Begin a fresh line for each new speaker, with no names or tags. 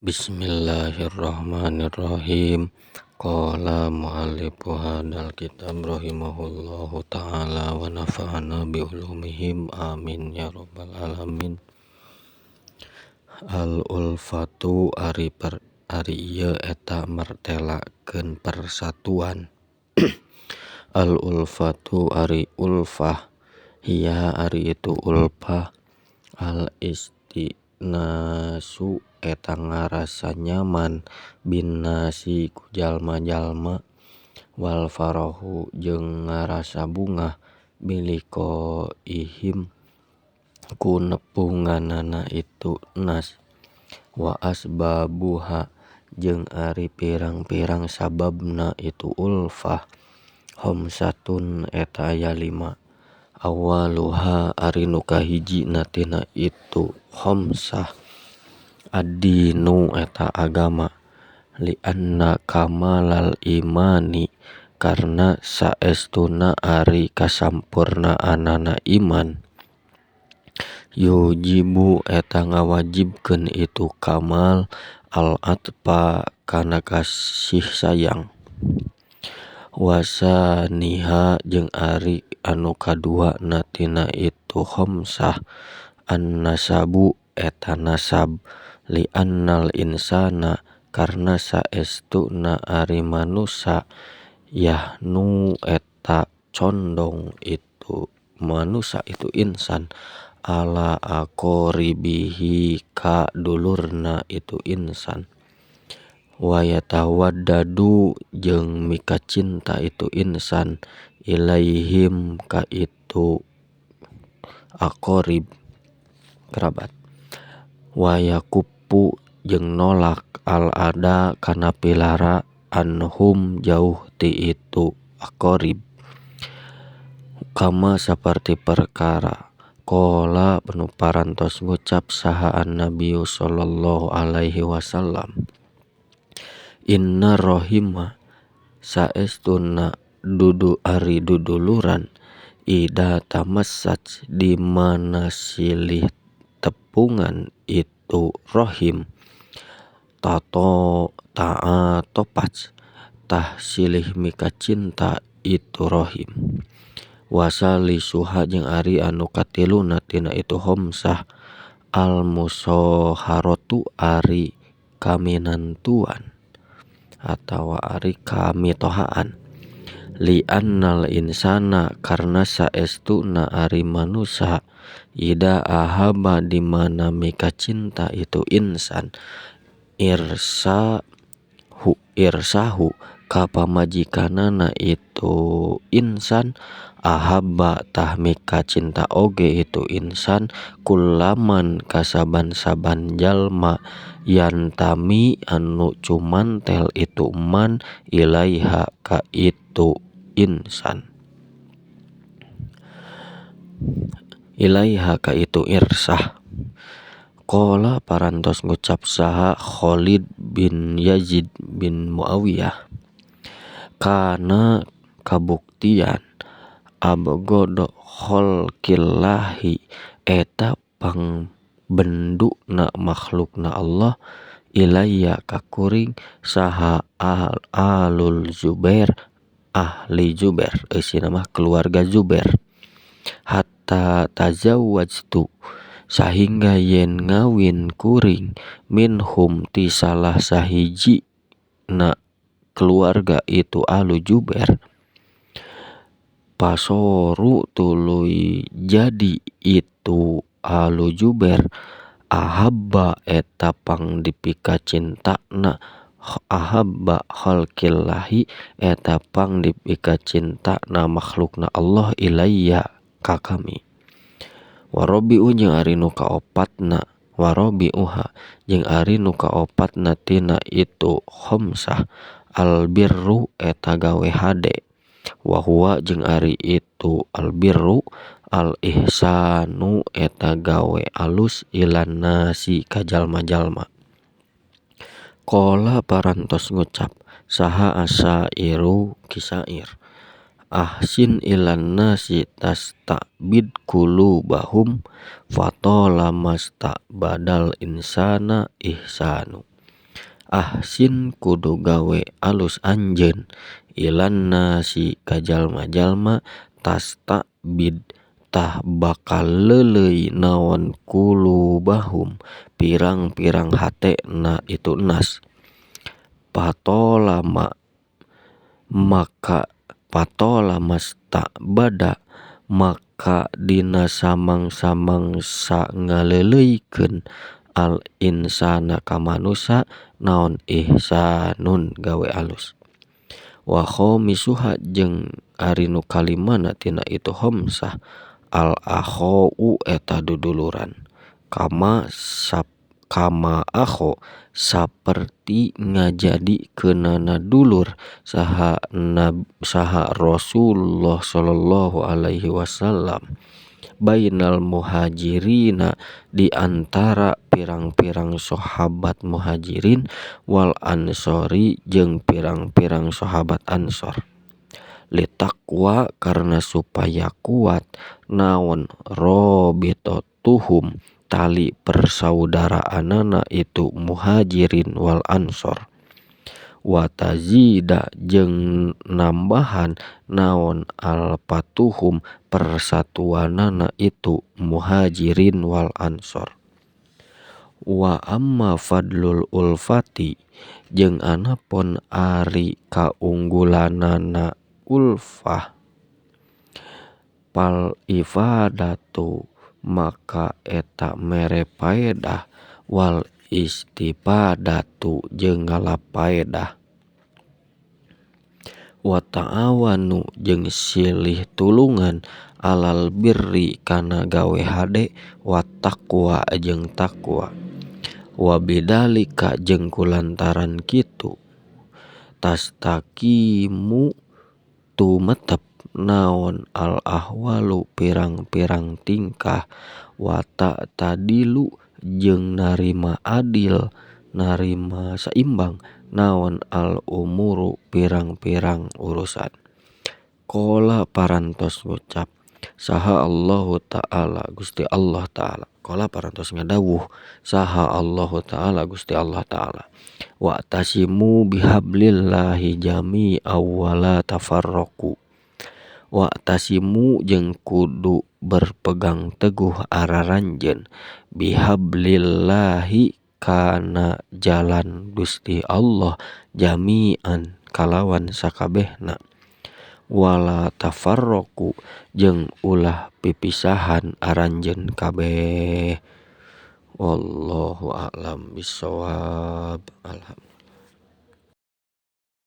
Bismillahirrahmanirrahim. Qala muallifu hadzal kitab rahimahullahu taala wa nafa'ana bi ulumihim amin ya rabbal alamin. Al ulfatu ari per ari ieu eta mertelakeun persatuan. Al ulfatu ari ulfah hiya ari itu ulfah al istinasu eta ngarasa nyaman binnasi ku jalma-jalma wal farahu jeung ngarasa bungah biliqaihim ku nepunganana itu nas wa asbabuha jeung ari pirang-pirang sababna itu ulfah khamsatun eta aya lima awaluha ari nu kahijina tina itu khamsah ad-dinu eta agama li anna kamalal imani karna saestuna ari kasampurnaanana iman yujibu eta ngawajibkeun itu kamal al-atfa kana kasih sayang wasaniha jeung ari anu kaduana tina itu khamsah an-nasabu eta nasab li annal insana karna saestuna ari manusa yahnu eta condong itu manusa itu insan ala aqoribihi ka dulurna itu insan wa yatawaddadu jeung mika cinta itu insan ilaihim ka itu aqorib kerabat wa yakuffu jeung nolak al adza kana pilara anhum jauh ti itu aqorib kama saperti perkara qala nu parantos ngucap saha an-nabiyu sallallahu alaihi wasallam inna rohima saestuna dudu ari duduluran ida tamassat di mana silih tepungan itu rohim tato ta'atopat tah silih mika cinta itu rohim wasalisuha jeung ari anu katiluna tina itu khamsah al musoharatu ari kaminantuan atawa ari kamitohaan li annal insana karna saestuna ari manusa ida ahaba di mana mika cinta itu insan irsahu irsahu ka pamajikanana itu insan ahabba tah mika cinta oge itu insan kullaman ka saban-saban jalma yantami anu cumantel itu man ilaiha ka itu insan ilaiha ka itu irsah. Qala parantos ngucap saha Khalid bin Yazid bin Muawiyah kana kabuktian abghadha khalqillahi eta pangbenduna makhlukna Allah ilayya ka kuring saha alul Zubair ahli Zubair eusina mah keluarga Zubair hatta tazawwajtu sahingga yen ngawin kuring minhum ti salah sahiji na keluarga itu ahlu Zubair pasoru tuluy jadi itu ahlu Zubair ahabba eta pangdipika cintana ahabba khalqillahi eta pangdipika cintana makhlukna Allah ilayya ka kami. Warobi'u jeung ari nu kaopatna warobi'uha jeung ari nu kaopatna tina itu khamsah albirru eta gawe hade wa huwa jeung ari itu albirru al ihsanu eta gawe alus ilan nasi ka jalma-jalma. Qala parantos ngucap saha asairu kisair ahsin ilan nasi tastabid qulubahum fatalamastabadal insana ihsanu. Ahsin kudu gawe alus anjeun ilan nasi ka jalma-jalma tastabid tah bakal leuleuy naon kulubahum pirang-pirang hatena itu nas. Patolama maka patolamasta'bada maka dina samang-samangsa ngaleuleuykeun al insana ka manusa naon ihsanun gawe alus. Wa khamisuha jeung ari nu kalimana tina itu khamsah al akhau eta duduluran kama kama akho saperti ngajadikeunana dulur saha saha Rasulullah sallallahu alaihi wasallam bainal muhajirina di antara pirang-pirang sahabat muhajirin wal ansori jeung pirang-pirang sahabat ansor litaqwa karena supaya kuat naon robitotuhum tali persaudaraanana itu muhajirin wal ansor wa tazida jeung nambahan naon alfatuhum persatuanana itu muhajirin wal ansor. Wa amma fadlul ulfati jeung anapun ari kaunggulanana ulfah fal ifadatu maka eta mere paedah wal istifadatu jeung ngalap paedah wa ta'awanu jeung silih tulungan alal birri kana gawe hade wa taqwa jeung taqwa wa bidzalika jeung kulantaran kitu tastaqimu tumetep naon al ahwalu pirang-pirang tingkah wa ta'tadilu jeung narima adil narima saimbang naon al umuru pirang-pirang urusan. Qala parantos ngucap saha Allahu ta'ala Gusti Allah ta'ala. Qala parantos ngadawuh saha Allahu ta'ala Gusti Allah ta'ala. Wa'tasimu bihablillahi jami'an wa la tafarraqu. Wa'tasimu jeung kudu berpegang teguh araranjeun bihablillahi kana jalan Gusti Allah jami'an kalawan sakabehna wala tafarraqu jeung ulah pipisahan aranjeun kabeh. Wallahu a'lam bissawab.